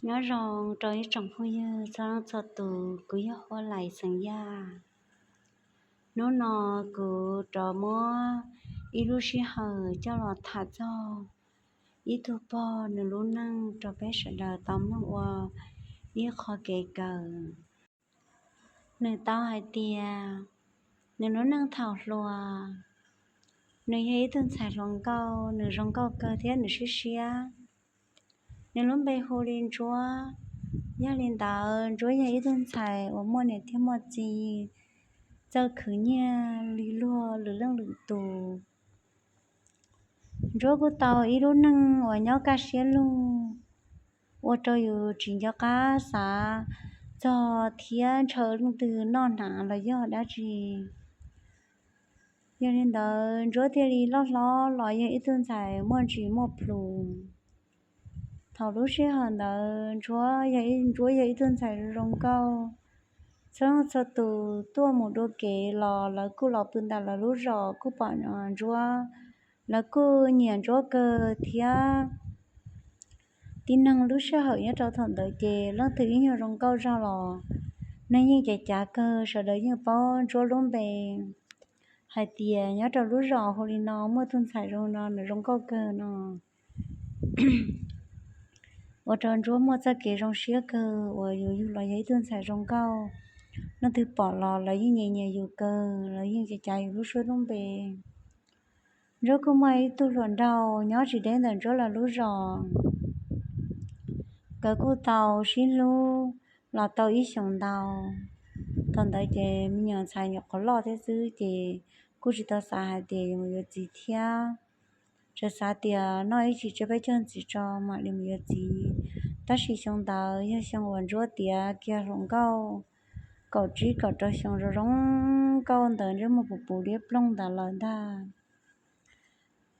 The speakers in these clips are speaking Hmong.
Nyob zoo rau ib tsoom phooj ywg txhua leej txhua tus, kuv yog Huab Lais xeem Yaj. Hnub no kuv rov muab ib lub sij hawm coj los tham txog ib tug pog nws lub neej rau peb sawv daws tau mloog ua ib qho kev kawm. Nws tau hais tias nws lub neej thaum hluas, nws yog ib tug ntxhais hluas nkauj, nws zoo nkauj kawg thiab nws siab siab. Nws lub npe hu li Ntsuab. Yog li ntawd Ntsuab yog ib tug ntxhais uas muaj niam thiab muaj txiv, txawj khwv nyiaj li luag lwm leej lwm tus. Ntsuab kuj tau ib lub neej uas nyob kaj siab lug, ua rau yus tsis nco qab xav txog thiab ntshaw leej twg noj hnav los yog dab tsi. Yog li ntawd Ntsuab thiaj li loj hlob los yog ib tug ntxhais muaj ntsis muaj plhus. Thaum lub sij hawm ntawd Ntsuab yog ib, Ntsuab yog ib tug ntxhais zoo nkauj. Txhua leej txhua tus tuaj mus dua kev los lawv kuj los pw ntawm lawv lub zos kuj pom Ntsuab, lawv kuj nyiam Ntsuab kawg thiab. Tib neeg lub sij hawm nyob rau thaum ntawd ces leej twg ib nyuag zoo nkauj zog los neeg yeej cav cav kawg, sawv daws yeej paub Ntsuab lub npe hais tias nyob rau lub zos hu li no muaj tug ntxhais zoo no, nws zoo nkauj kawg no. Ua rau Ntsuab muaj txoj kev zoo siab kawg uas yus yug los yog ib tug ntxhais zoo nkauj. Leej twg pom los lawv yeej nyiam nyiam yus kawg, lawv yeej cav cav yus lub suab lub npe. Ntsuab kuj muaj ib tug hluas nraug nyob tsis deb ntawm Ntsuab lawv lub zos. Nkawd kuj tau sib hlub los tau ib xyoos ntau. Thaum ntawd ces me nyuam ntxhais nyuam qhuav loj thiab xwb ces kuj tsis tau xav hais tias yuav mus yuav txiv thiab. Tsuas xav tias noj ib tsam tsiab peb caug ntxiv tso mam li mus yuav txiv. Tab sis xyoo ntawd yog xyoo uas Ntsuab tiav kiag hluas nkauj kaum tsib kaum rau xyoo zoo zoo nkauj ntawd, ntsej muag puv puv liab ploog ntawd lawm ntag.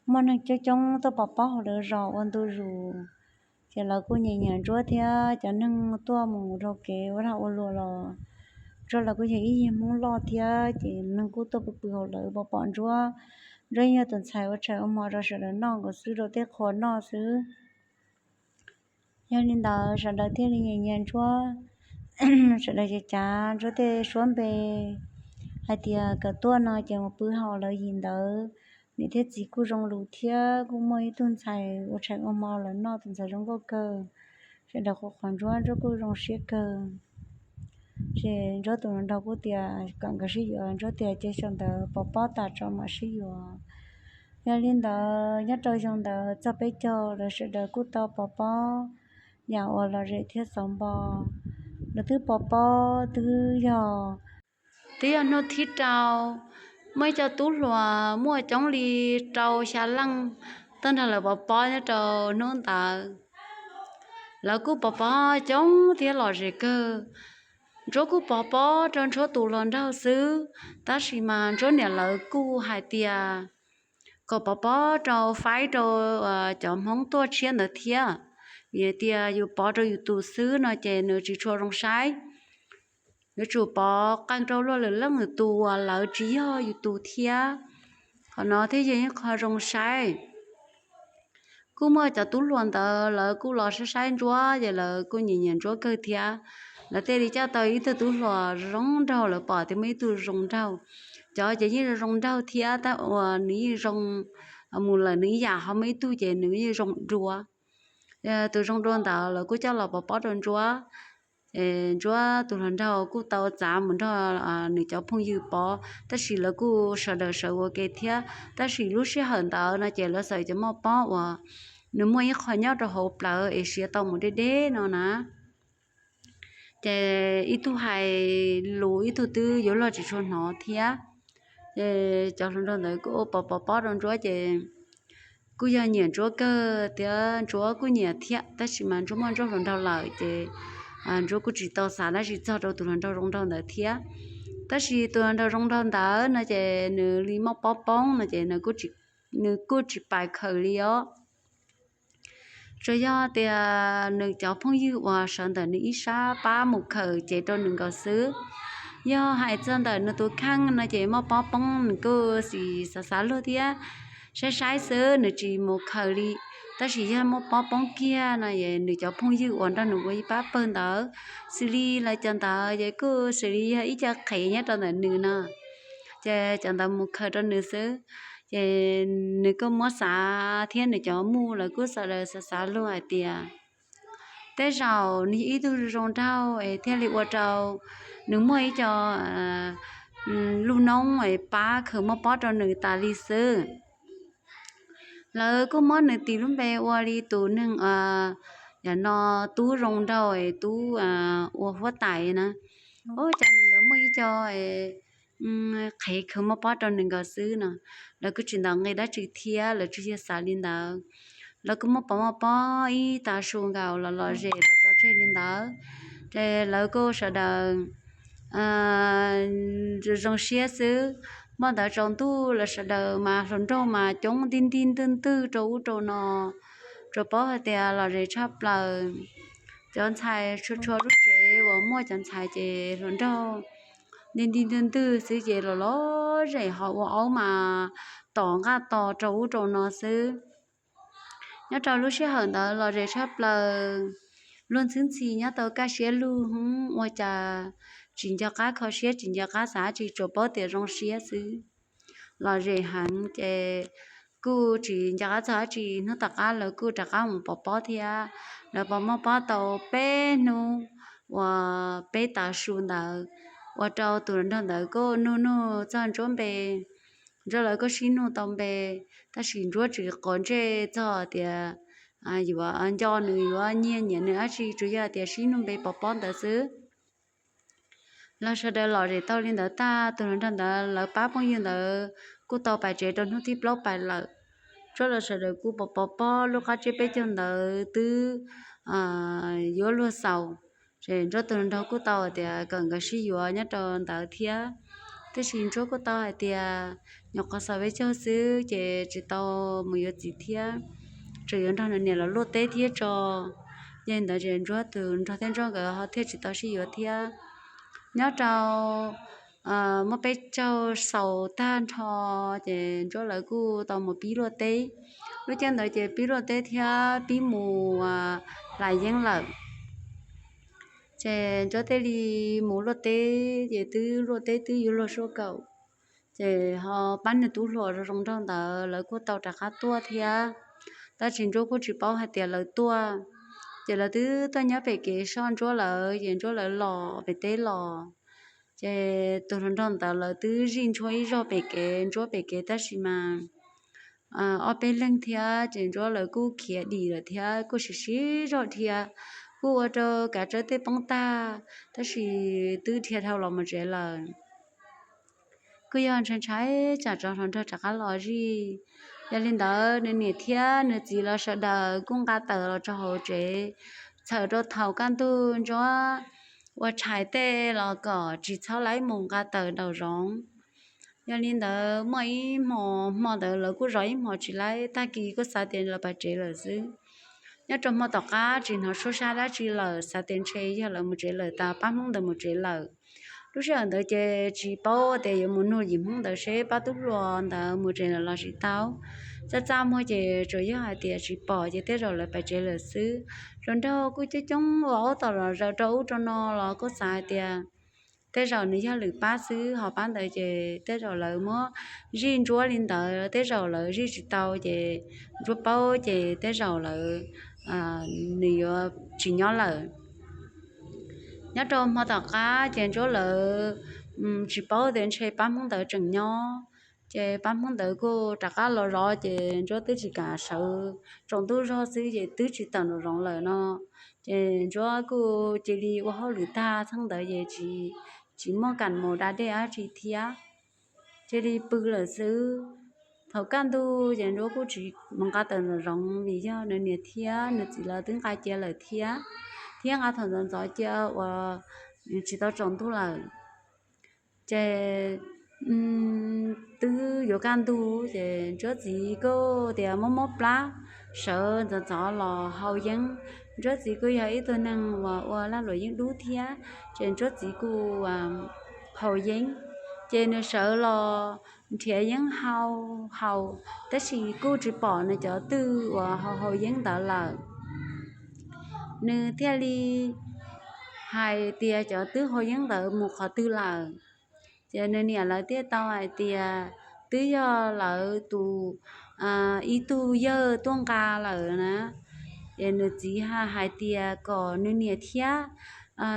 Muaj neeg coob coob tuaj pov pob hauv lawv zos ua ntu zus, ces lawv kuj nyiam nyiam Ntsuab thiab cov neeg tuaj mus rau kev ua lag ua luam los. Ntsuab lawv kuj yog ib yig Hmoob loj thiab ces neeg kuj tuaj pw pw hauv lawv pov pob Ntsuab. Ntsuab yog tus ntxhais ua tshais ua hmo rau sawv daws noj nkaus xwb, rau tej qhua noj xwb. Yog li ntawd sawv daws thiaj li nyiam nyiam Ntsuab. Sawv daws cav cav Ntsuab tej suab npe hais tias kom tuaj no ces mus pw hauv lawv yim ntawd. Niam thiab txiv kuj zoo lus thiab kuj muaj ib tug ntxhais ua tshais ua hmo lawv noj, tus ntxhais zoo nkauj kawg. Sawv daws qhuas qhuas Ntsuab, Ntsuab kuj zoo siab kawg. Ces Ntsuab tus hluas nraug kuj tias kom nkawd sib yuav, Ntsuab tias cia xyoo ntawd pov pob tas tso mam sib yuav. Yog li ntawd nyob rau xyoo ntawd txog peb caug lawv sawv daws kuj tau pov pob yam uas lom zem thiab xauv npo. Lawv twb pov pob twb yog, twb yog hnub thib rau, muaj ib co tub hluas muaj coob li rau xya leej tuaj nrog lawv pov pob nyob rau hnub ntawd. Lawv kuj pov pob coob thiab lom zem kawg. Ntsuab kuj pov pob rau Ntsuab tus hluas nraug xwb, tab sis mas Ntsuab niam lawv kuj hais tias kom pov pob rau faib rau cov Hmoob tuaj tshiab ntawd thiab. Vim tias yus pov rau yus tus xwb no ces nws tsis tshua zoo saib. Yuav tsum pov qee rau luag lwm leej lwm tus uas lawv tsis yog yus tus thiab, qhov no thiaj yog ib qho zoo saib. Kuj muaj cov tub hluas ntawd lawv kuj los saib saib Ntsuab ces lawv kuj nyiam nyiam Ntsuab kawg thiab. Lawv thiaj li coj tau ib tug tub hluas zoo nraug, lawv pom tias muaj ib tug zoo nraug. Cov ces yeej zoo zoo nraug thiab, tab uas nws yeej zoo mus lawm nws ib yam, ho muaj ib tug ces nws yeej zoo dua. Tus zoo dua ntawd lawv kuj coj los pov pob rau Ntsuab. Ntsuab tus hluas nraug kuj tau txav mus nrog nws cov phooj ywg pov, tab sis lawv kuj sawv daws sawv ua ke thiab. Tab sis lub sij hawm ntawd no ces lawv xav tias muaj pob uas nws muaj ib qho nyob rau hauv plawv es siav tau mus deb deb no na. Ces ib tug hais lus ib tug twb yuav luag tsis tshua hnov thiab. Ces cov hluas nraug ntawd kuj pov pov pob rau Ntsuab ces kuj yog nyiam Ntsuab kawg thiab Ntsuab kuj nyiam thiab, tab sis mas Ntsuab muaj Ntsuab hluas nraug lawm ces Ntsuab kuj tsis tau xav dab tsi txog rau tus hluas nraug zoo nraug ntawd thiab. Tab sis tus hluas nraug zoo nraug ntawd no ces nws li muaj pob poob no ces nws kuj tsis pais khaws li os. Tsuas yog tias nws cov phooj ywg uas sawv ntawm nws ib sab pab mus khaws cev rau nws nkaus xwb. Yog hais txog ntawm nws tus kheej no ces muaj pob poob nws kuj xis xav xav luag thiab saib saib xwb, nws tsis mus khaws li. Tab sis yog muaj pob poob kiag no es nws cov phooj ywg uas nrog nws ua ib pab pawg ntawd, xws li lawv cov ntawd ces kuj xws li yog ib co qhev nyob rau ntawm nws no. Ces cov ntawd mus khaws rau nws xwb. Ces nws kuj muab xav thiab nws cov muj lawv kuj sawv daws xav xav luag hais tias tej zaum nws yog ib tug zoo nraug es thiaj li ua rau nws muaj ib co lub noob es pab khaws mob pob rau nws tas li xwb. Lawv kuj muab nws tis lub npe ua li tus neeg, yam no, tub zoo nraug es tub ua huab tais na. Ua cas nws yuav muaj ib co qhev khaws mob pob rau nws nkaus xwb no. Lawv kuj tsis ntaus nqi dab tsi thiab lawv tsuas yog xav li ntawd. Lawv kuj muab pov mob pob ib tag su nkaus los lom zem los tso tseg li ntawd. Ces lawv kuj sawv daws zoo siab xwb. Hmo ntawd tsaus ntuj los sawv daws mas hluas nraug mas coob nti nti ntwg ntwg rau ub rau no, tsuas paub hais tias lom zem tshaj plaws. Cov ntxhais txhua txhua lub tsev uas muaj cov ntxhais ces hluas nraug nti nti ntwg ntwg xwb ces los lom zem ho ua aub mas tom nqaj tos rau ub rau no xwb. Nyob rau lub sij hawm ntawd lom zem tshaj plaws, luag ntxhwb ntxhi nyob tau kaj siab lug hwv, ua cas tsis nco qab kho siab tsis nco qab xav dab tsi, tsuas paub tias zoo siab xwb. Lom zem heev ces kuj tsis nco qab txog dab tsi. Hnub tom qab lawv kuj rov qab mus pov pob thiab. Lawv pov mob pob tau peb hnub uas peb tav su ntawd, ua rau tus hluas nraug ntawd kuj nug nug txog Ntsuab npe. Ntsuab lawv kuj sib nug tau npe, tab sis Ntsuab tsis quav ntsej txog tias yuav nco nws, yuav nyiag nyiam nws dab tsi, tsuas yog tias sib nug npe pov pob ntawd xwb. Los sawv daws lom zem tau li ntawd tag, tus hluas nraug ntawd lawv pab phooj ywg ntawd kuj tau pais tsev rau hnub thib plaub pais lawm. Ntsuab lawv sawv daws kuj pov pov pob, lub qab tsiab peb caug ntawd twb yuav luag xaus. Ces Ntsuab tus hluas nraug kuj tau hais tias kom nkawd sib yuav nyob rau ntawd thiab. Tab sis Ntsuab kuj tau hais tias nyuam qhuav xaus peb caug xwb ces tsis tau mus yuav txiv thiab, tseem yuav nrog nws niam los luaj teb thiab tso. Yog li ntawd ces Ntsuab tus nraug thiab Ntsuab nkawd ho thiaj tsis tau sib yuav thiab. Nyob rau muaj peb caug xaus tag nrho, ces Ntsuab lawv kuj tau mus pib luaj teb. Lub caij ntawd ces pib luaj teb thiab pib mus hla yeeb lawm. Ces Ntsuab thiaj li mus luaj teb, ces twb luaj teb twb yuav luag suab kaum, ces ho pab nws tub hluas zoo zoo nraug ntawd lawv kuj tau rov qab tuaj thiab. Tab sis Ntsuab kuj tsis paub hais tias lawv tuaj. Ces lawv twb tuaj nyob pem kev soj Ntsuab lawv, ces Ntsuab lawv los pem teb los. Ces tus hluas nraug ntawd lawv twb zij ntsuab ib zaug pem kev, Ntsuab pem kev, tab sis mas ob peb leeg thiab, ces Ntsuab lawv kuj khiav dim lawm thiab kuj siv siv zog dhia, kuj ua rau kav tsawb tej poob tag, tab sis twb dhia dhau los mus tsev lawm. Kuj yog ntshai ntshai tsam tso hluas nraug rov qab los zij. Yog li ntawd nws niam thiab nws txiv los sawv daws kuj nqa tawm los rau hauv tsev, txhawm rau thaum kaj ntug Ntsuab ua tshais tej los kom tsis txhob laib mus nqa tawm nraum zoov. Yog li ntawd muaj ib hmo, hmo ntawd lawv kuj zov ib hmos tsis laib, tag kis kuj xav tias lawv pais tsev lawm xwb. Nyob rau hmo tom qab tsis hnov suab sab dab tsi lawm, xav tias ntshe yog lawv mus tsev lawm, tas pab Hmoob ntawd mus tsev lawm. Lub sij hawm ntawd ces tsis paub tias yuav mus nug yim Hmoob ntawd seb pab tub hluas ntawd mus tsev lawm los tsis tau. Txaj txaj muag ces tsuas yog hais tias tsis pom ces tej zaum lawv pais tsev lawm xwb. Hluas nraug kuj coob coob ua aub tom los zaws rau ub rau no los kuj xav hais tias tej zaum nws yog lwm pab xwb, ho pab ntawd ces tej zaum lawv muab zij Ntsuab li ntawd, tej zaum lawv zij tsis tau ces Ntsuab paub ces tej zaum lawv, nws yuav tsis nyob lawm. Nyob rau hmo tom qab ces Ntsuab lawv tsis paub tias ntshe pab Hmoob ntawd tseem nyob. Ces pab Hmoob ntawd kuj rov qab los zov, ces Ntsuab twb tsis kam sawv, tsaus ntuj zog xwb ces twb tsis tawm nraum zoov lawm no. Ces Ntsuab kuj cia li ua hauj lwm tag txheej ntawd ces tsis muaj kam mus da dej dab tsi thiab, cia li pw lawm xwb. Thaum kaj ntug ces Ntsuab kuj tsis mus nqa tawm nraum zoov vim yog nws niam thiab nws txiv lawv twb nqa cia lawm thiab, thiab nqa thaum ntxov ntxov cia uas tsis tau tsaus ntuj lawm. Ces twb yuav kaj ntug ces Ntsuab txiv kuj tias mob mob plab, sawv ntxov ntxov los hau yeeb. Ntsuab txiv kuj yog ib tug neeg uas ua lag luam yeeb dub thiab, ces Ntsuab txiv kuj hau yeeb. Ces nws sawv los nrhiav yeeb hau haus, tab sis kuj tsis pom nws cov twj uas hau hau yeeb ntawd lawm. Nws thiaj li hais tias cov twb hau yeeb ntawd mus qhov twg lawm. Ces nws niam lawv thiaj tau hais tias twb yog lawv tus ib tug yawg tuaj nqa lawm na. Ces nws txiv hais tias kom nws niam thiab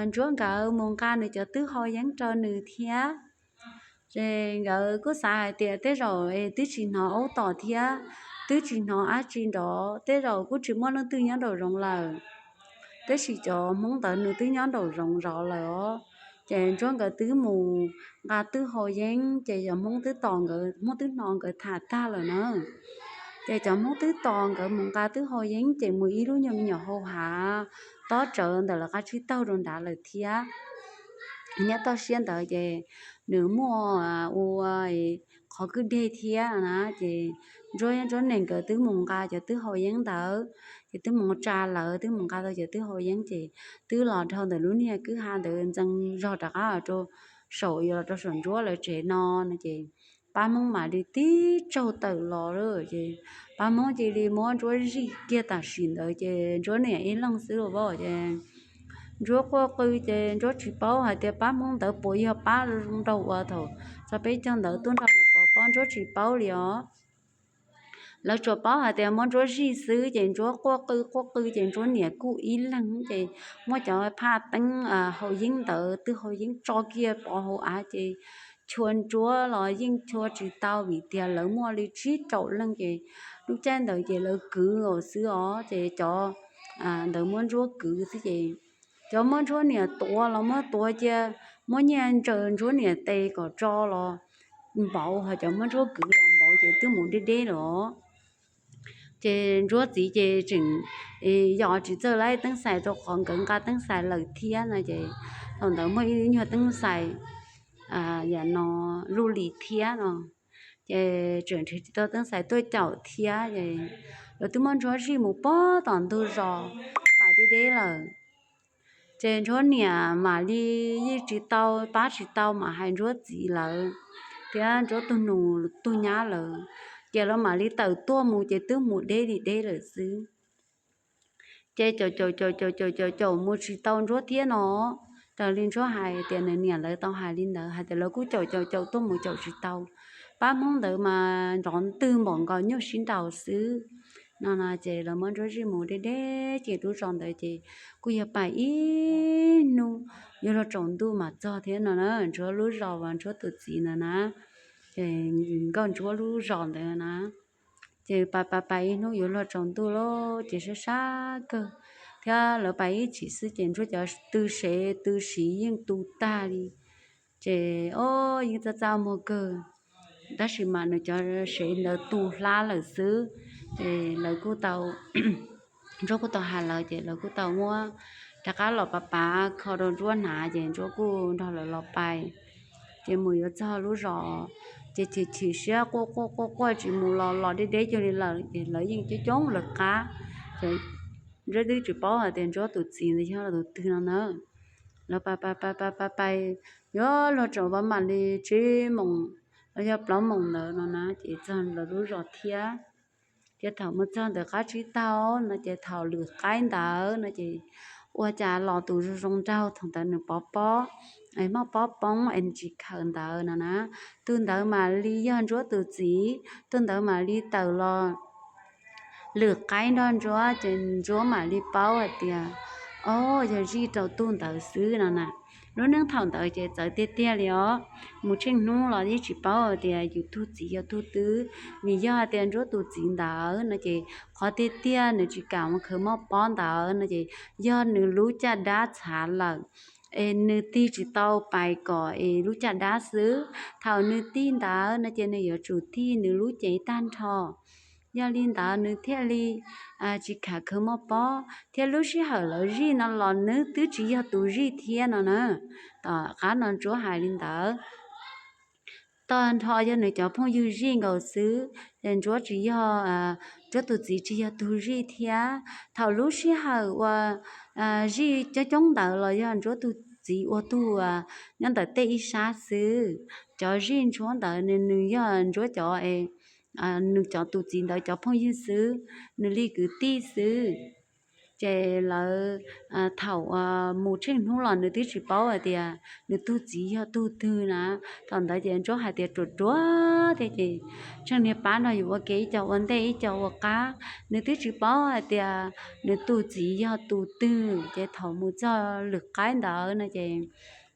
Ntsuab nkawd mus nqa nws cov twb hau yeeb rau nws thiab. Ces nkawd kuj xav hais tias tej zaum twb tsis hnov aub tom thiab, twb tsis hnov dab tsi nrov, tej zaum kuj tsis muaj leej twg nyob nraum zoov lawm. Tab sis cov Hmoob ntawd nws twb nyob nraum zoov zov lawm os. Ces Ntsuab nkawd twb mus nqa twb hau yeeb, ces cov Hmoob twb tos nkawd, Hmoob twb hnov nkawd tham tag lawm na. Ces cov Hmoob twb tos nkawd mus nqa twb hau yeeb, ces mus ib lub nyuag me nyuam hau hav tob tsawv ntawm lawv qab tsib taug rau nrad lawm thiab. Nyob toj siab ntawd ces nws muaj ua qhov kwj deg thiab na. Ces Ntsuab, Ntsuab niam nkawd twb mus nqa cov twb hau yeeb ntawd, ces twb mus tsa lawv, twb mus nqa tau cov twb hau yeeb, ces twb los dhau ntawm lub niag kwj ha ntawd ntxeev zog rov qab los rau saum, yuav los rau saum Ntsuab lawv tsev no no. Ces pab Hmoob mam li tib tsaug tawm los lawm, ces pab Hmoob cia li muab Ntsuab zij kiag tam sim ntawd, ces Ntsuab niam ib leeg xwb los as. Ces Ntsuab quaj qw, ces Ntsuab tsis paub hais tias pab Hmoob ntawd puas yog pab nraug uas thaum txog peb caug ntawd tuaj nrog lawv pov pob, Ntsuab tsis paub li os. Lawv tsuas paub hais tias muab Ntsuab zij xwb, ces Ntsuab quaj qw quaj qw, ces Ntsuab niam kuj ib leeg, ces muab cov phaj teeb hau yeeb ntawd, twb hau yeeb tso kiag pov hauv av, ces chua Ntsuab los yeej chua tsis tau, vim tias lawv muaj li tsib rau leej, ces lub caij ntawd ces lawv kwv nkaus xwb os, ces cov ntawd muab Ntsuab kwv xwb, ces cov muab Ntsuab niam tuav los muab tuav cia, muab nyiaj ntsaws Ntsuab niam tes kom tso los npauv, ho cov muab Ntsuab kwv los npauv, ces twb mus deb deb lawm. Ces Ntsuab txiv ces tseem yos tsis txawj laib teeb xais rau qhov nkawd nqa teeb xais lawm thiab no, ces thaum ntawd muaj ib nyuag teeb xais yam no luj li thiab no, ces tseem nrhiav tsis tau teeb xais tuaj caum thiab, ces lawv twb muab Ntsuab zij mus pog tom ntug zos pais deb deb lawm. Ces Ntsuab niam mam li yeej tsis tau pab tsis tau, mam hais Ntsuab txiv lawv thiab Ntsuab tus nus tus nyab lawv, ces lawv mam li tawm tuaj mus, ces twb mus deb li deb lawm xwb. Ces caum caum caum caum caum caum caum mus tsis tau Ntsuab thiab no. Raws li Ntsuab hais tias nws niam lawv tau hais li ntawd, hais tias lawv kuj caum caum caum tuaj mus caum tsis tau. Pab Hmoob ntawd mas nrov ntwg npaum nkaus nyuj sib nraus xwb no no, ces lawv muab Ntsuab zij mus deb deb, ces lub zos ntawd ces kuj yog pais ib hnub yuav luag tsaus ntuj mam txog thiab no na. Ntsuab lub zos uas Ntsuab tus txiv ntawd na, ces nkauj Ntsuab lub zos ntawd na, ces pais pais pais ib hnub yuav luag tsaus ntuj lawm, ces sab sab kawg, thiab lawv pais ib chim xwb ces Ntsuab cov tw sev tw siv yeej tu tag li, ces o, yeej txaj txaj muag kawg, tab sis mas nws cov sev ntawd tu hlab lawm xwb. Ces lawv kuj tau, Ntsuab kuj tau hais lawv, ces lawv kuj tau muab rov qab los pav pav kho rau Ntsuab hnav, ces Ntsuab kuj nrog lawv los pais. Ces mus yuav txog lub zos, ces chim chim siab quaj quaj quaj quaj tsis mus los los deb deb cuag li lawm, ces lawv yeej coob coob lawv qab. Ces Ntsuab twb tsis paub hais tias Ntsuab tus txiv ntawd yog tus twg no na. Lawv pais pais pais pais pais pais, yuav luag tsaus ntuj mam li tsib moos los yog plaub moos ntawd no na, ces txog lawv lub zos thiab. Ces thaum mus txog ntawm qab tsib taug no, ces thaum lwm qaib ntawd no ces ua cas los tus zoo zoo nraug, thaum ntawd nws pov pob, mob pob poob es nws tsis khaws ntawd no na. Tus ntawd mam li yog Ntsuab tus txiv, tus ntawd mam li tawm los lwm qaib nrog Ntsuab, ces Ntsuab mam li paub hais tias, o, yog zij rau tus ntawd xwb no na. Lub neej thaum ntawd ces txawv tiag tiag li os, mus tsheej hnub los yeej tsis paub hais tias yus tus txiv yog tus twg, vim yog hais tias Ntsuab tus txiv ntawd no ces qhov tiag tiag nws tsis kam mus khaws mob pob ntawd no ces yog nws lub caj dab txhav lawm, es nws tig tsis tau pais kom es lub caj dab xwb. Thaum nws tig ntawd no ces nws yuav tsum tig nws lub cev tag nrho. Yog li ntawd nws thiaj li tsis kam khaws mob pob, thiab lub sij hawm lawv zij no los nws twb tsis yog tus zij thiab no na. Tom qab no Ntsuab hais li ntawd, tag nrho yog nws cov phooj ywg zij nkaus xwb, ces Ntsuab tsis yog, Ntsuab tus txiv tsis yog tus zij thiab. Thaum lub sij hawm uas zij coob coob ntawd los yog Ntsuab tus txiv ua tug nyob ntawm tej ib sab xwb. Cov zij ntsuab ntawd nws yog ntsuab cov, nws cov tus txiv ntawd cov phooj ywg xwb, nws li kwv tij xwb. Ces lawv thaum mus tsheej hnub los nws twb tsis paub hais tias nws tug txiv yog tug twg na. Thaum ntawd ces ntsuab hais tias ruam ruam thiab ces tsheej niag pab nrog yus ua ke ib co ua ntej ib co ua qab, nws twb tsis paub hais tias nws tus txiv yog tus twg. Ces thaum mus txog lwm qaib ntawd no ces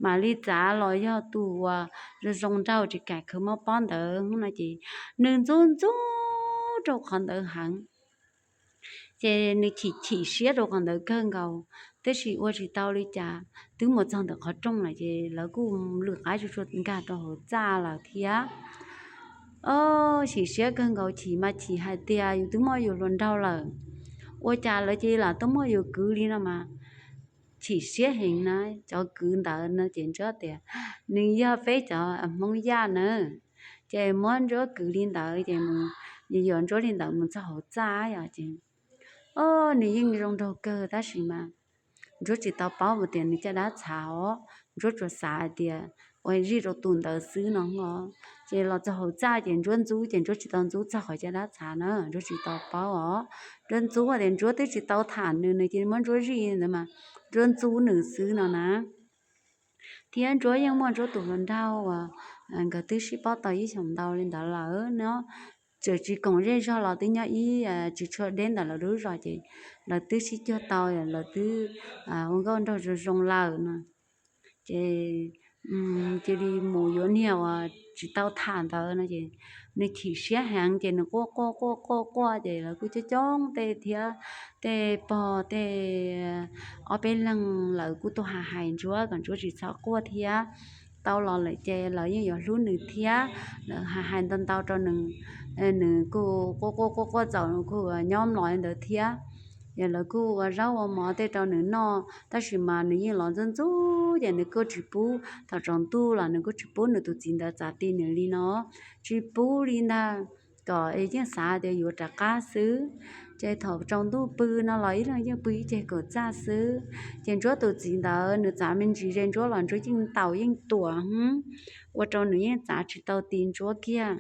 mam li txav los yog tus uas zoo zoo nraug tsis kam khwv mob pob ntawd no ces nws ntxub ntxub rau qhov ntawd heev. Ces nws chim chim siab rau qhov ntawd kawg nkaus, tab sis ua tsis tau li cas, twb mus txog ntawm qhov rooj lawm ces lawv kuj lwm qaib tsuas tsuas nkag rau hauv txaj lawm thiab. Ob, chim siab kawg nkaus, chim mas chim hais tias yus twb muaj yus hluas nraug lawm, ua cas lawv cia li lam tuaj muaj yus kwv li no mas chim siab heev na. Cov kwv ntawd no ces ntsuab tias nws yog peb cov Hmoob Yaj na, ces muab ntsuab kwv li ntawd ces mus, yuam ntsuab li ntawd mus txog hauv txaj yom ces, ob, nws yeej zoo nraug kawg tab sis mas ntsuab tsis tau paub tias nws caj dab txhav os. Ntsuab tsuas xav hais tias ua zij rau tus ntawd xwb no os. Ces los txog hauv txaj ces ntsuab ntxub ces ntsuab tsis tau ntxub txog qhov caj dab txhav na, ntsuab tsis tau paub os. Ntsuab ntxub tias ntsuab twb tsis tau tham nws, nws cia li muab ntsuab zij ntawd mas ntsuab ntxub nws xwb no na. Thiab ntsuab yeej muaj ntsuab tus hluas nraug uas nkawd twb sib paub tau ib xyoos ntau li ntawd lawm no, txawm tsis koom zej zog los twb nyob ib tsis tshua deb ntawm lawv lub zos ces lawv twb sib cuag tau, lawv twb ua nkauj nraug zoo zoo lawm no. Ces cia li mus yuav niag uas tsis tau tham ntawd no ces nws chim siab heev ces nws quaj quaj quaj quaj quaj ces lawv kuj coob coob tej thiab, tej pog tej ob peb leeg lawv kuj tuaj hais hais ntsuab kom ntsuab tsis txhob quaj thiab. Tau los lawm ces lawv yeej yuav hlub nws thiab, lawv hais hais ntau ntau rau nws, nws kuj quaj quaj quaj quaj txaus nws kuj nyob mlom li ntawd thiab. Ces lawv kuj ua zaub ua mov tej rau nws noj tab sis mas nws yeej los ntxub ntxub ces nws kuj tsis pub, thaum tsaus ntuj los nws kuj tsis pub nws tus txiv ntawd txav ti nws li no, tsis pub li ntag, kom yeej xav tias yuav rov qab xwb. Ces thaum tsaus ntuj pw no los ib leeg yeej pw ib ceg kaum txaj xwb. Ces ntsuab tus txiv ntawd nws txav me ntsis ze ntsuab los ntsuab yeej ntaus yeej tuam, ua rau nws yeej txav tsis tau ti ntsuab kiag.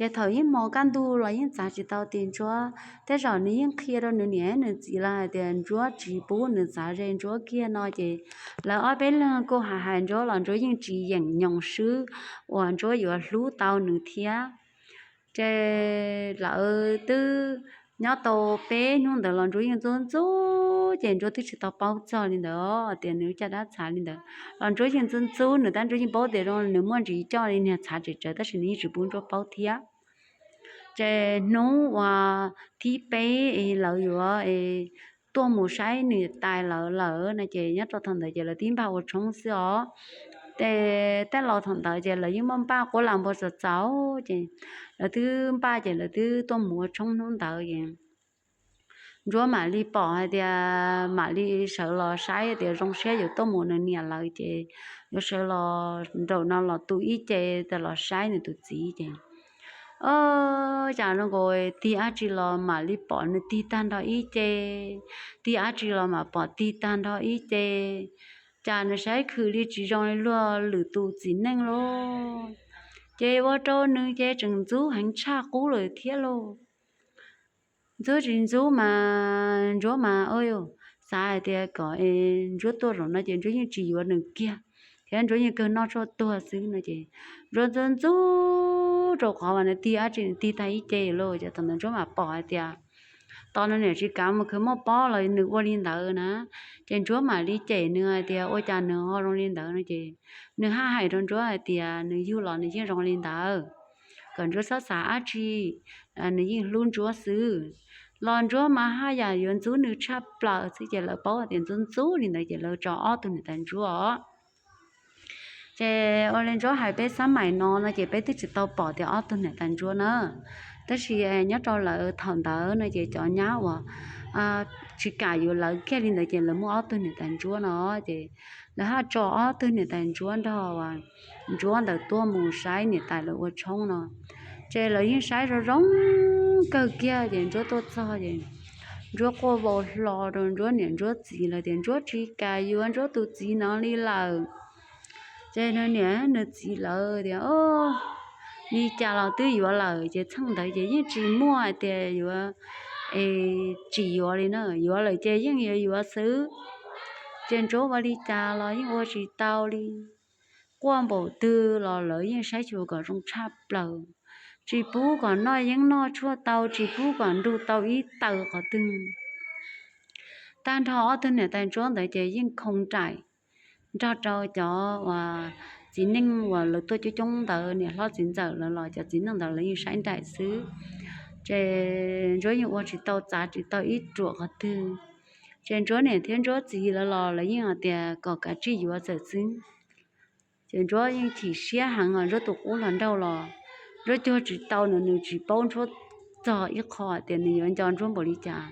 Ces thaum yeej hmo kaj ntug los yeej txav tsis tau ti ntsuab, tej zaum nws yeej qhia rau nws niam nws txiv lawv hais tias ntsuab tsis pub nws txav ze ntsuab kiag no ces lawv ob peb leeg kuj hais hais ntsuab los ntsuab yeej tsis yeem nyoos swb uas ntsuab yuav hlub tau nws thiab. Ces lawv twb nyob tau peb hnub ntawd los ntsuab yeej ntxub ntxub ces ntsuab twb tsis tau paub txog li ntawd tias nws caj dab txhav li ntawd los ntsuab yeej ntxub ntxub nws tab ntsuab yeej paub tias zoo nws muaj ntsis coj li niag txhav tsem tsawv tab sis nws yeej tsis pub ntsuab paub thiab. Ces hnub uas thib peb lawv yuav tuaj mus saib nws tais lawv lawm no ces nyob rau thaum ntawd ces lawv tib npaj ua tshoob xwb os. Ces tej laus thaum ntawd ces lawv yeej muaj npaj quab lam npua txaus txaus ces lawv twb npaj ces lawv twb tuaj mus ua tshoob hnub ntawd es ntsuab mam li pom hais tias mam li sawv los saib tias zoo siab yuav tuaj mus nws niam lawv ces yuav sawv los nraum no los tu ib ce tas los saib nws tus txiv ces, o, cas zoo nkaus tig dab tsi los mam li pom nws tig tag nrho ib ce, tig dab tsi los mam pom tig tag nrho ib ce. Cas nws saib khwm li tsis zoo li luag lwm tus txiv neej lauj. Ces ua rau nws ces tseem ntxub heev tshaj qub lawm thiab lauj. Ntxub tsis ntxub mas ntsuab mas xav hais tias kom ntsuab tuaj zaum no ces ntsuab yeej tsis yuav nws kiag thiab ntsuab yeej kawg noj tshuaj tuag xwb no ces ntsuab ntxub ntxub rau qhov uas nws tig dab tsi nws tig tag ib ce lauj. Ces thaum ntawd ntsuab mam pom hais tias tos nws niam tsis kam mus khwv muaj pob los nws ua li ntawd na. Ces ntsuab mam li cem nws hais tias ua cas nws ho zoo li ntawd no ces nws haj hais rau ntsuab hais tias nws yug los nws yeej zoo li ntawd, kom ntsuab txhob xav dab tsi, nws yeej hlub ntsuab xwb. Los ntsuab mas haj yam yuav ntxub nws tshaj plaws xwb ces lawv paub tias ntxub ntxub li ntawd ces lawv tso ob tug niam tais ntsuab os. Ces ua li ntsuab hais peb xab maim no no ces peb twb tsis tau pom tias ob tug niam tais ntsuab na. Tab sis nyob rau lawv thaum ntawd no ces cov nyab uas tsis kam yuav lawv kiag li ntawd ces lawv muaj ob tug niam tais ntsuab no ces lawv haj tso ob tug niam tais ntsuab nrog ntsuab ntawd tuaj mus saib niam tais lawv ua tshoob no. Ces lawv yeej saib zoo zoo kawg kiag ces ntsuab tuaj txog ces Ntsuab quaj vau hlo rau Ntsuab niam Ntsuab txiv lawv tias Ntsuab tsis kam yuav Ntsuab tus txiv no li lawm. Ces nws niam nws txiv lawv tias, li cas los twb yuav lawm ces txheej ntawd ces yeej tsis muaj hais tias yuav es tsis yuav li na, yuav lawm ces yeej yuav yuav xwb. Ces Ntsuab ua li cas los yeej ua tsis tau li. Quaj npaum twg los lawv yeej saib xyuas kom zoo tshaj plaws, tsis pub kom noj yeeb noj tshuaj tau, tsis pub kom nrug tau ib taw qhov twg. Tag nrho ob tug niam tais Ntsuab ntawd ces yeej khoo nraim nrog rau cov uas txiv neej uas lawv tuaj coob coob ntawd, niam hlob txiv ntxawm lawv los cov txiv neej ntawd lawv yeej saib nraim xwb. Ces Ntsuab yeej ua tsis tau, txav tsis tau ib ruam qhov twg. Ces Ntsuab niam thiab Ntsuab txiv lawv los lawv yeej hais tias kom kav tsij yuav txawm xwb. Ces Ntsuab yeej chim siab heev os, Ntsuab tus qub hluas nraug los Ntsuab cuag tsis tau nws, nws tsis paub Ntsuab txog ib qho tias nws yuav nco Ntsuab npaum li cas.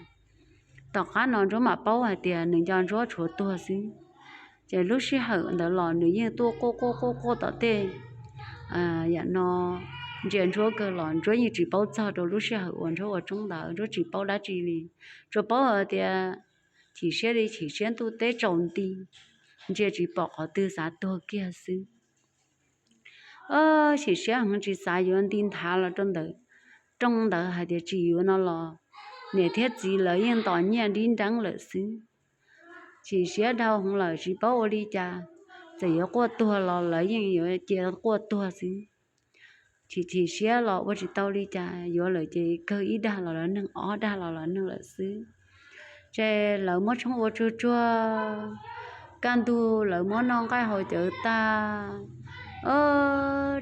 Tom qab no Ntsuab mam paub hais tias nws nco Ntsuab tshuav tuag xwb. Ces lub sij hawm ntawd los nws yeej tuaj quaj quaj quaj quaj tom tej yam no, ntsia Ntsuab kawg los Ntsuab yeej tsis paub txog rau lub sij hawm uas Ntsuab ua tshoob ntawd, Ntsuab tsis paub dab tsi li. Tsuas paub hais tias chim siab li chim siab ntuj teb tsaus nti, ntsia tsis pom qhov twg xav tuag kiag xwb. Chim siab heev tsis xav yuav, nti nthav los rau ntawm rooj ntawd hais tias tsis yuav no los niam thiab txiv lawv yeej ntos nyiaj dib nreeb lawm xwb. Chim siab dhau heev lawm tsis paub ua li cas, txawm yuav quaj tuag los lawv yeej yuav cia quaj tuag xwb. Chim chim siab los ua tsis tau li cas, yuav lawm ces kawg ib dag los lawv neeg, ob dag los lawv neeg lawm xwb. Ces lawv muab tshoob ua tsuag tsuag, kaj ntug lawv muab noj nqaij haus cawv tag,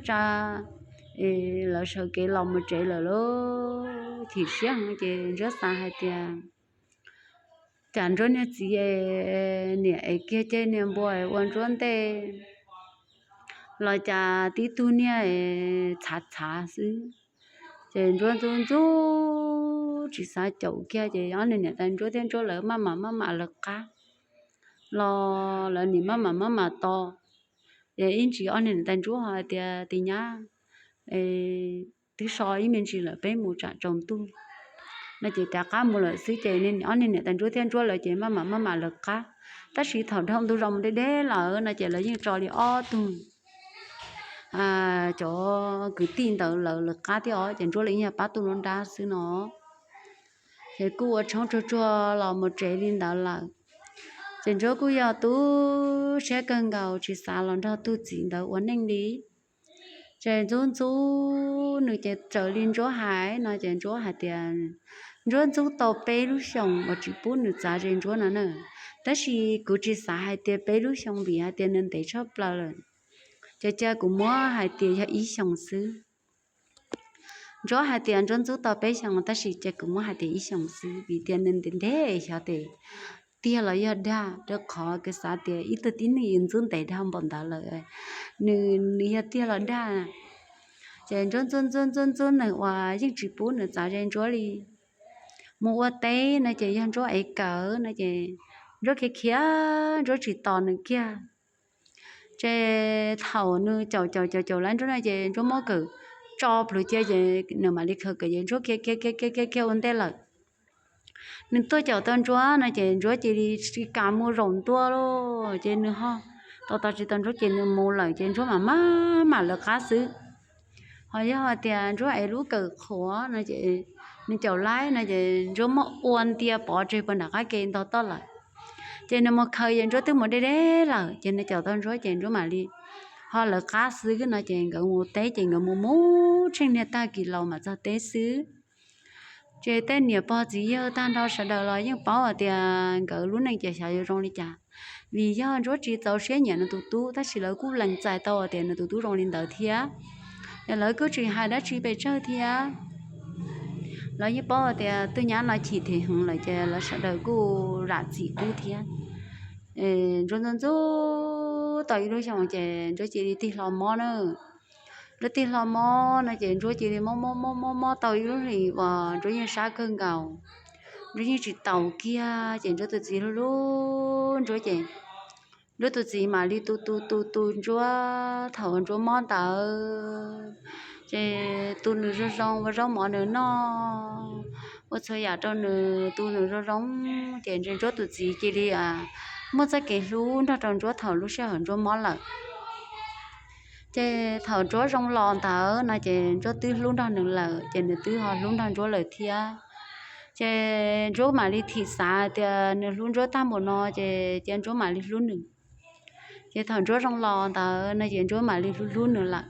tsa, lawv sawv kev los mus tsev lawm lauj. Chim siab heev ces Ntsuab xav hais tias cas Ntsuab niag txiv niam es kiag ceg niag npua ua Ntsuab ntej los cas tib tug niag txhav txhav xwb. Ces Ntsuab ntxub ntxub tsis xav caum kiag ces ob niag niam tais Ntsuab thiab Ntsuab lawv maj mam maj mam lawv qab los lawv nim maj mam maj mam tos. Ces ib ntsis ob niag niam tais Ntsuab hais tias, tis nyab, twb so ib me ntsis lawm peb mus tsam tsaus ntuj no ces rov qab mus lawm xwb. Ces ob niag niam tais Ntsuab thiab Ntsuab lawv ces maj mam maj mam lawv qab. Tab sis thaum dhau ntu zos mus deb deb lawm no ces lawv yeej tso li ob tug cov kwv tij ntawd lawv lawv qab thiab os, ces Ntsuab lawv yeej yog pab tuaj nruab nrab xwb no. Ces kuj ua tshoob tsuag tsuag los mus tsev li ntawd lawm. Ces Ntsuab kuj yog tu siab kawg nkaus tsis xav los nrog tug txiv ntawd ua neej li. Ces ntxub ntxub nws ces raws li Ntsuab hais no ces Ntsuab hais tias Ntsuab ntxub tau peb lub xyoos uas tsis pub nws txav ze Ntsuab no na. Tab sis kuv tsis xav hais tias peb lub xyoos vim hais tias nws ntev tshaj plaws lawm. Ces cia kuv muab hais tias yog ib xyoos xwb. Ntsuab hais tias Ntsuab ntxub tau peb xyoos tab sis cia kuv muab hais tias ib xyoos xwb vim tias nws ntev ntev xyov tiag los yog dag, rau qhov kuv xav tias ib tug tib neeg yus ntxub ntev dhau npaum ntawd lawm, nws nws yog tiag los dag. Ces Ntsuab ntxub ntxub ntxub ntxub nws uas yeej tsis pub nws txav ze Ntsuab li. Mus ua teb no ces yog Ntsuab ev kawm no ces Ntsuab khiav khiav, Ntsuab tsis tos nws kiag. Ces thaum nws caum caum caum caum lawm Ntsuab no ces Ntsuab muab kawm tso plhuav cia ces nws mam li khaws kawm ces Ntsuab khiav khiav khiav khiav khiav ua ntej lawm. Nws tuaj caum tau Ntsuab no ces Ntsuab cia li tsis kam mus zaum ntua lawm ces nws ho tos tos tsis tau Ntsuab ces nws mus lawm ces Ntsuab mam maj mam lawv qab xwb. Ho yog hais tias Ntsuab ev lub kawm qhuav no ces nws caum laib no ces Ntsuab muab ua ntia pov tseg puag nram qab ke ntog toj lawm. Ces nws mus khaws ces Ntsuab twb mus deb deb lawm ces nws caum tau Ntsuab ces Ntsuab mam li ho lawv qab xwb no ces nkawd mus teb ces nkawd mus mus tsheej niag tag kis laus mam txog teb xwb. Ces tej niam pog txiv yawg tag nrho sawv daws los yeej paub hais tias nkawd lub neej ces xyov yuav zoo li cas, vim yog Ntsuab tsis txaus siab nyiam nws tus tub tab sis lawv kuj lees txais tau tias nws tus tub zoo li ntawd thiab. Ces lawv kuj tsis hais dab tsi pes tsawg thiab. Lawv yeej paub tias tus nyab no chim them heev lawm ces lawv sawv daws kuj zam txim kub thiab. Ntsuab ntxub ntxub tau ib lub xyoos ces Ntsuab cia li tig hlo mob na. Ntsuab tig hlo mob no ces Ntsuab cia li mob mob mob mob mob tau ib lub hlis uas Ntsuab yeej sab kawg nkaus. Ntsuab yeej tsis taus kiag ces Ntsuab tus txiv hlub hlub Ntsuab ces Ntsuab tus txiv mam li tu tu tu tu Ntsuab thaum Ntsuab mob ntawd. Ces tu nws zoo zoo ua zaub mov nws noj, ua txhua yam rau nws, tu nws zoo zoo, ces Ntsuab tus txiv cia li muaj txoj kev hlub nrog rau Ntsuab thaum lub sij hawm Ntsuab mob lawm. Ces thaum Ntsuab zoo los ntawd no ces Ntsuab twb hlub nrog nws lawm, ces nws twb ho hlub nrog Ntsuab lawm thiab. Ces Ntsuab mam li thim xav tias nws hlub Ntsuab tag npaum no ces cia Ntsuab mam li hlub nws. Ces thaum Ntsuab zoo los ntawd no ces Ntsuab mam li hlub hlub nws lawm.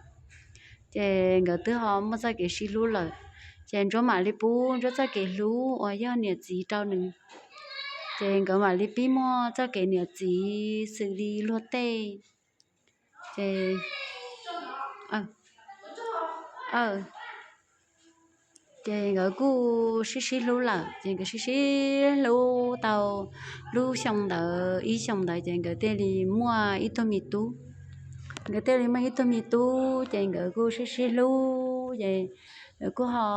Ces nkawd twb ho muaj txoj kev sib hlub lawm, ces Ntsuab mam li pub Ntsuab txoj kev hlub uas yog niam txiv rau nws. Ces nkawd mam li pib muaj txoj kev niam txiv xws li luag tej. Ces ces nkawd kuj sib sib hlub lawm, ces nkawd sib sib hlub tau lub xyoo ntawd, ib xyoo ntawd ces nkawd thiaj li muaj ib tug me tub. Nkawd thiaj li muaj ib tug me tub, ces nkawd kuj sib sib hlub, ces nkawd kuj ho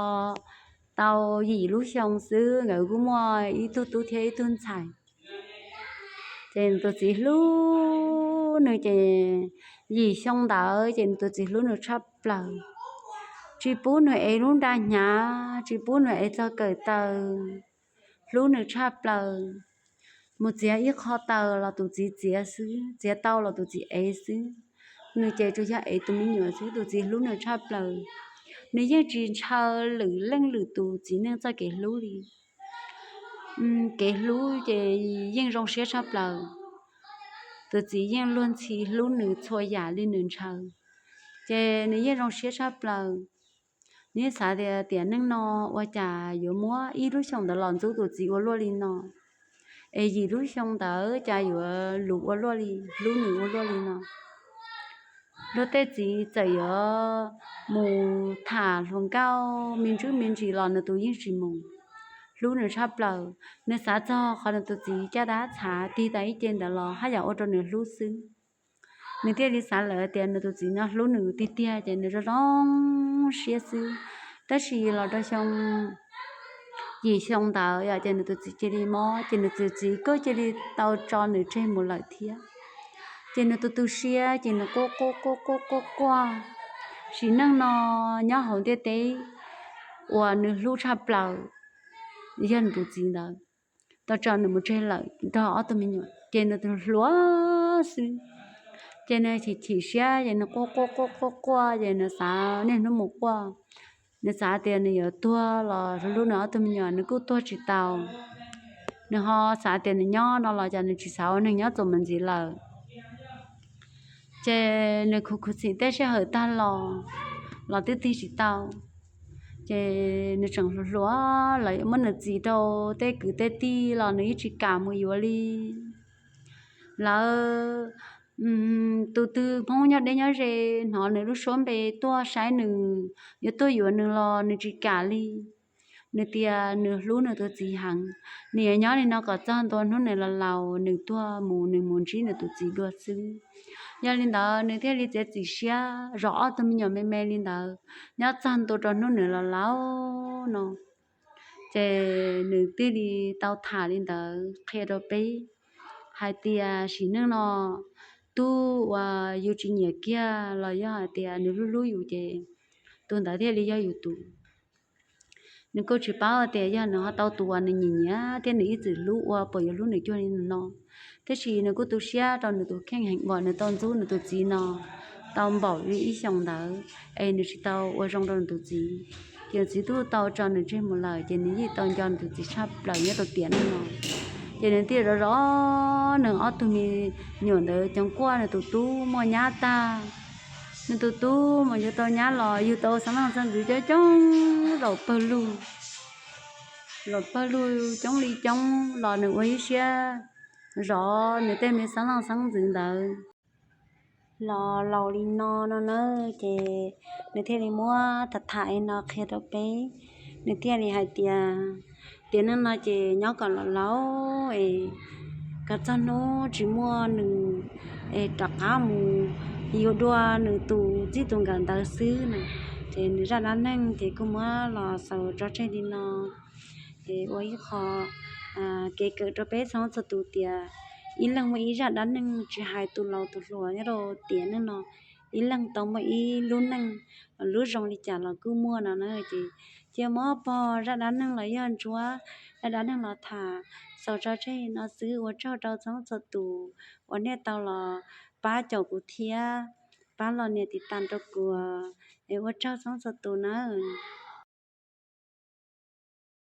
tau yim lub xyoo xwb nkawd kuj muaj ib tug tub thiab ib tug ntxhais. Ces nws tus txiv hlub nws ces yim xyoo ntawd ces nws tus txiv hlub nws tshaj plaws, tsis pub nws ev lub nra hnyav, tsis pub nws ev txog kawm taw, hlub nws tshaj plaws. Mus txiav ib qho taws los tus txiv txiav xwb, txiav tau los tus txiv ev xwb. Nws ces tsuas yog ev tus me nyuam xwb, tus txiv hlub nws tshaj plaws. Nws yeej tsis ntshaw lwm leej lwm tus txiv neej txoj kev hlub li. Kev hlub ces yeej zoo siab tshaj plaws. Tus txiv yeej luag ntxhi hlub nws txhua yam li nws ntshaw. Ces nws yeej zoo siab tshaj plaws. Nws yeej xav tias tiam neej no ua cas yuav muab ib lub xyoo ntawd los ntxub tus txiv ua luaj li no, es yim lub xyoo ntawd cas yuav luv ua luaj li, hlub nws ua luaj li no. Luag tej txiv txawm yuav mus tham hluas nkauj me ntsis me ntsis los nws tus yeej tsis mus, hlub nws tshaj plaws. Nws xav txog qhov nws tus txiv caj dab txhav tig tau ib ce ntawd los haj yam ua rau nws hlub xwb. Nws thiaj li xav lawm tias nws tus txiv no hlub nws tiag tiag ces nws zoo zoo siab xwb. Tab sis los rau xyoo yim xyoo ntawd yom, ces nws tus txiv cia li mob, ces nws tus txiv kuj cia li tau tso nws tseg mus lawm thiab. Ces nws tus tu siab ces nws quaj quaj quaj quaj quaj quaj. Sim neej no nyob hauv ntiaj teb uas nws hlub tshaj plaws yog nws tus txiv ntawd tau tso nws mus tseg lawm nrog ob tug me nyuam, ces nws tus hluas xwb. Ces nws chim chim siab ces nws quaj quaj quaj quaj quaj ces nws xav niaj hnub mus quaj. Nws xav tias nws yuav tuag los hlub nws ob tug me nyuam nws kuj tuag tsis tau. Nws ho xav tias nws nyob no los cas nws tsis xav ua neeg nyob txuas mus ntxiv lawm. Ces nws khuv khuv xim tej sij hawm tag los, los twb tig tsis tau. Ces nws tseem hluas hluas los yuav muab nws txis rau tej kwv tej tij los nws yeej tsis kam mus yuav li. Lawv tus twg Hmoob nyob deb nyob ze hnov nws lub suab npe tuaj saib nws, yuav tuaj yuav nws los nws tsis kam li. Nws tias nws hlub nws tus txiv heev, nws yuav nyob li no kom txog ntua hnub nws los laus, nws tuag mus nws mus ntsib nws tus txiv dua xwb. Yog li ntawd nws thiaj li txiav txim siab zov ob tug me nyuam me me li ntawd nyob txog ntua rau hnub nws los laus no. Ces nws thiaj li tau tham li ntawd qhia rau peb hais tias sim neej no tub uas yus tsis nyiam kiag los yog hais tias nws hlub hlub yus ces tus ntawd thiaj li yog yus tus. Nws kuj tsis paub tias yog nws ho tau tus uas nws nyiam nyiam thiab nws ib txwm hlub ua puas yuav hlub nws cuag li no. Tiam sis nws kuj tu siab rau nws tus kheej heev uas nws tau ntxub nws tus txiv no tau npaum li ib xyoos ntawd es nws tsis tau ua zoo rau nws tus txiv. Ces nws txiv twb tau tso nws tseg mus lawm ces nws yeej tau nco nws tus txiv tshaj plaws nyob rau tiam neej no. Ces nws thiaj zov zov nws ob tug me nyuam ntawd, cov kuaj nws tus tub muaj nyab tag, nws tus tub mus yuav tau nyab los yug tau xeeb leej xeeb ntxwv coob coob, zaum pawg lug, zaum pawg lug coob li coob los nws ua ib siab zov nws tej me xeeb leej xeeb ntxwv ntawd los laus li no no na. Ces nws thiaj li muab tham tham li no qhia rau peb. Nws thiaj li hais tias, tiam neej no ces nyob kom laus laus es kom txog hnub tsis muaj nws es rov qab mus yuav dua nws tus txij tus nkawm ntawd xwb na. Ces nws zaj dab neeg ces kuj muab los xaus tso tseg li no. Ces ua ib qho kev kawm rau peb txhua txhua tus tias ib leeg muaj ib zaj dab neeg, tsis hais tus laus tus hluas nyob rau tiam neej no, ib leeg tau muaj ib lub neej, lub zoo li cas los kuj muaj no na. Ces Yog muab pog zaj dab neeg los yog ntsuab zaj dab neeg los tham xaus tso tseg no xwb. Ua tsaug rau txhua txhua tus uas nej tau los pab caum kuv thiab pab los nias tiv tas rau kuv. Es ua tsaug txhua txhua tus nawb.